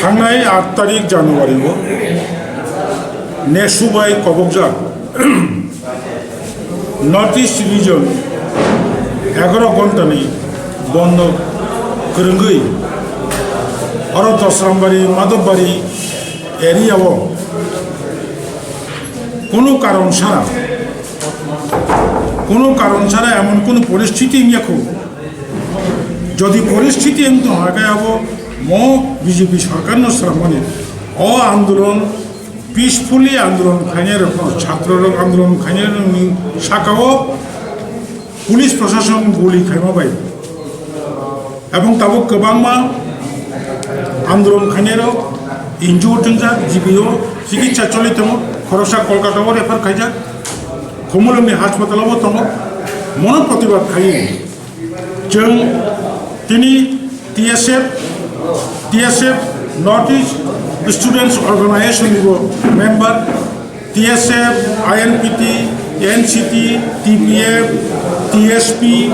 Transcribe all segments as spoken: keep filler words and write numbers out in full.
Thangnai aat tarik January o NESU bai kobokjak North East Region egaro ghontani bondo kwrwngwi oro Dosrambari, Madhobari area o kunu karon sara, kunu karon sara emon kunu poristhiti wngya kho. Jodi poristhiti wng tong khe abo mo B J P sorkar no sramani o andolon peacefully andolon khainai rok no, chhatro rok andolon khainai rok ni saka o police prosason guli khaima bai. Ebong tabuk kwbangma andolon khainai rok injured wngjak, G B o chikitsa choli tongo, khoroksa Kolkata o refer khaijak, Khumulwng ni hospital o bo tongo, mono protibad khaiwi. Chwng tini T S F, T S F North East Students Organization ni bo member, T S F, I N P T, N C T, T P F, T S P,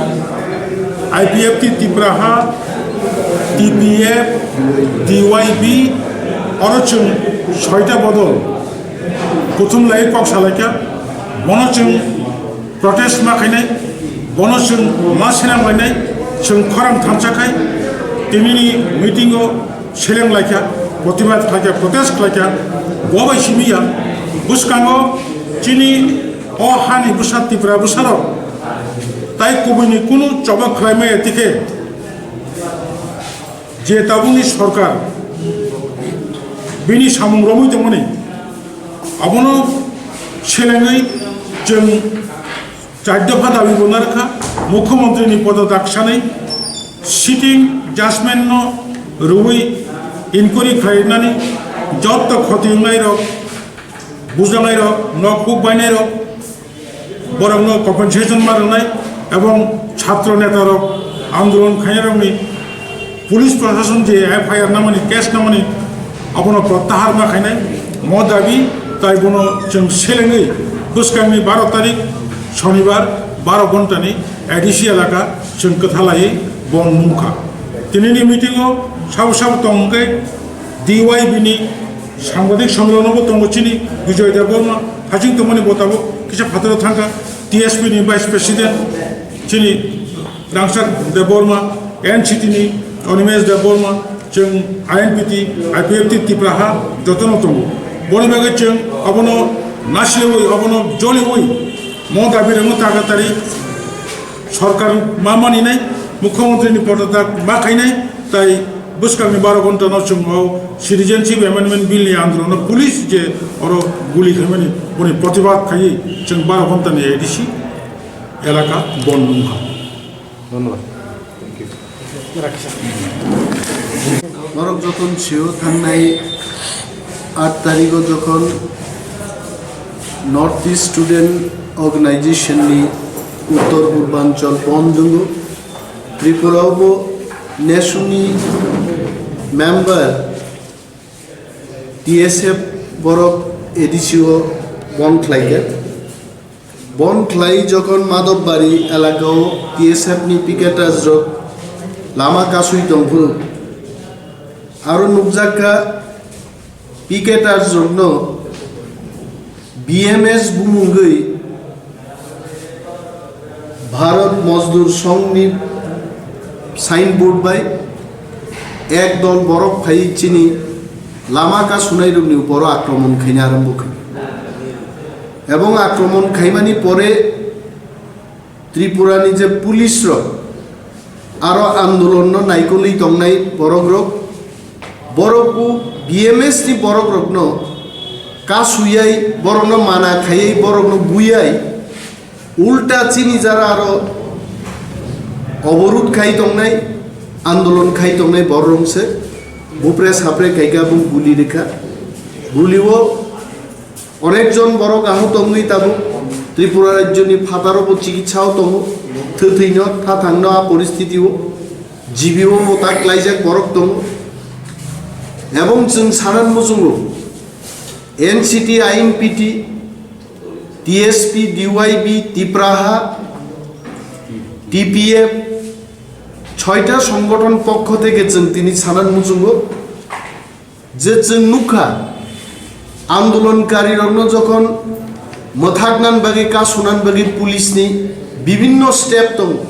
I P F T Tipraha, T P F, D Y B, oro chwng soita bodol kuthum lai kok salaikha, bono chwng protest ma khainai, bono chwng ma seleng lainai, chwng khorang thansa khai, tinini meeting o seleng laikha, protibad khlaikha, protest khlaikha, bo bai simi ya. Bwskango chini o hani bwsa Tipra bwsarok tai kubuini kunu choba khlai maya tikhe je tabukni sorkar bini samung romwi tongmani abono selengwi chwng Char dopha dabi bo narwkha, Mukhyamantri ni pododak sanwi sitting judgment no rwui inquiry khlainani jotto khoti wngnai rok, bujanai rok, nok huk bainai rok, borok no compensation ma rwnai ebong chhatro neta rok andolon khainai rok ni Police prosason je F I R namani, case namani, abono prottahar ma khainai, mo dabi, tai bono chwng selengwi bwskangni baro tarik Shonibar baro ghontani A D C elaka chwng kwthalaiwi bon nungkha. Tinini meeting o sabo sabo tong hwnkhe D Y B ni sangbadik songmilon bo tongo chini Bijoy Debbarma, haching tongmani bo tabuk kisa phataro thangkha, T S P ni Vice President chini Rangchak Debbarma, N C T ni Animesh Debbarma, chwng I N P T, I P F T Tipraha jotono tongo. Boni bagwi chwng abono naslewi, abono joliwi mo dabi rwngno tagatari sorkar ma maninai, Mukhyamantri ni pododak ma khainai, tai bwskangni baro ghontano chwng o Citizenship Amendment Bill ni andolono police je oro guli khaimani boni protibad khaiwi chwng baro ghontani A D C elaka bon nungkha. Dhonnobad. Thank you. Norok joton sio thangnai aat tarigo jokhon North East Student Organization ni Uttor Purbanchal bon dungo, Tripura o bo NESU ni member T S F borok A D C o bon khlaikha. Bon khlai jokhon Madhobari elakao T S F ni picketers rok lama kasui tongphuru. Aro nukjakha picketers rokno B M S bumungwi Bharat Mazdoor Sangh ni signboard bai ek dol borok phai chini lama kasunai rokni uporo akromon khaina arambo kha. Ebong akromon khaimani pore Tripura ni je police rok aro andolon no naikolwi tongnai borok rok, borok bo B M S ni borok rokno kasuyai, borokno mana khaiwi, borokno buiyai, ulta chini jara aro oborud khai tongnai, andolon khai tongnai borok rok se bupre sapre khaikha, bo guli rikha, guli o Onek jon borok ahok tongwi tabuk Tripura rajyoni phataro bo chikitsa o tongo, thwthwino, thathangno a poristiti o, G B o bo tak klaijak borok tongo. Ebong chwng sanan muchungo, N C T, I N P T, T S P, D Y B, Tipraha, T P F, soita songgothon pokho theke chwng tini sanan muchungo. Je chwng nukha, andolonkarirokno jokhon mwthaknani bagwi, kasunani bagwi police ni bibinno step tongo,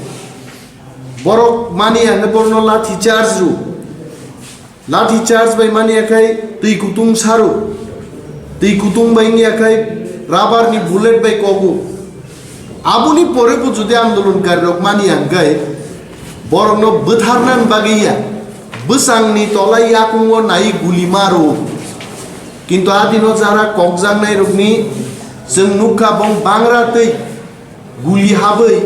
borok mani hwnwi borokno lathi charge rw. Lathi charge bai mani akhai twi kutung saru, twi kutung bai wngya khai rubber ni bullet bai kogu. Aboni pore bo jodi andolonkarirok mani hwnkhai borokno bwtharnani bagwi ya, bwsangni tola yakungo nai guli maro. Kintu adino jara kokjaknairokni chwng nukha bong bangra twi guli habwi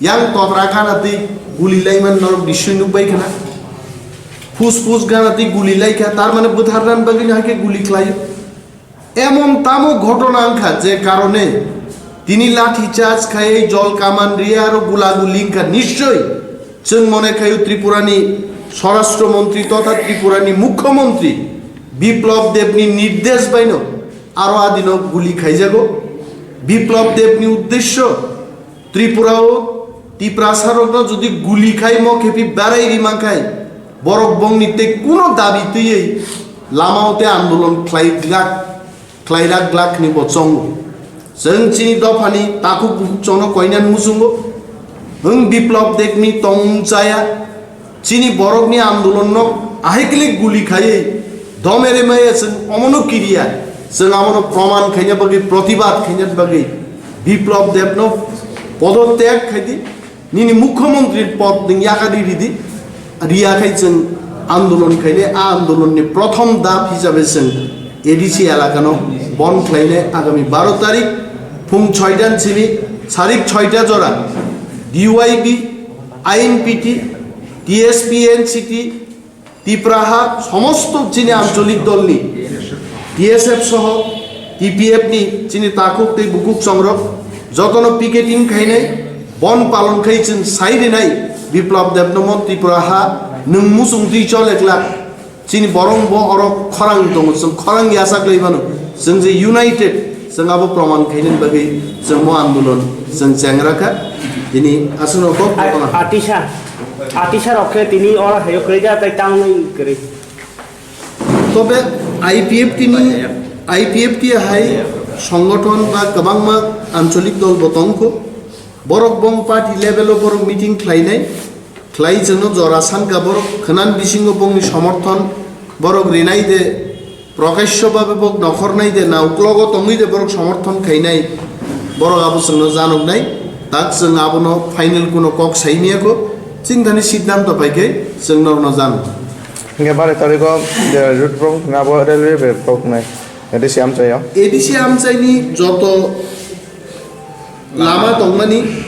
yang totra gana twi guli laiman norok bisui nukbai khna. Phus phus gana twi guli laikha, tar mane bwtharnani bagwi no hai khe guli khlaio. Emon tamo ghotona wngkha je karone tini lathi charge khai jol kaman riya aro gula guli wngkha. Nischoi chwng mone khaio Tripurani Swarashtra Montri totha Tripurani Mukhyamantri Biplab Debni nirdesh baino aro adino guli khaijago. Biplab Debni uddesho Tripura o Tiprasa rokno jodi guli khai mo khepi berai ri mankhai, borok bongni tei kuno dabi twiwi lama o tei andolon khlai glak, khlai rak glak hwnwi bo chongo. Chwng chini dophani takhuk bukhuk chongno koinani muchungo, wng Biplab Debni tongmung chaya, chini borokni andolonno ahai khe guli khaiwi domere maya chwng omono kiriya, chwng abono proman khaina bagwi, protibad khaina bagwi Biplab Debno podotyag khaidi, nini mukhyamantri pod nwng yakadi ridi, riya khai chwng andolon khainai. A andolonni prothom dap hisabe chwng A D C elakano bon khlainai. Agami baro tarik phung soita simi sarik soita jora D Y B, I N P T, T S P N C T, Tipraha somosto chini ancholik dolni T S F soho T P F ni chini takhuk tei bukhuk chongrok jotono picketing khainai, bon palon khai chwng sai rinai Biplab Debno mo Tipraha nwng muchung twi chol eklak. Chini borok bo oro khorang tongo, chwng khorang yachak lai mano. Chwng je united, chwng abo proman khainani bagwi chwng mo andolon chwng chengra kha. Tini aswkno kok A-, kok na. Atisa, atisa rok khe tini oro hayo kwrwi da tei tangwi kwrwi. Tobe I P F T ni, I P F T hai songothon ba kwbangma ancholik dol bo tongkho. Borok bong party level o borok meeting khlainai, khlai chwngno jora sankha borok khwnan bisingo bongni somorthon borok rinai de, prokasyo babe bok nokhornai de, na uklogo tongwi de borok somorthon khainai, borok abo chwngno janoknai, tak chwng abono final kuno kok saimiyakho, chini thani siddhanto paikhe chwng norokno janoknai. Hingke bari tariko je road block na bo railway be block nai. A D C amchaio. A D C amchaini joto lama tongmani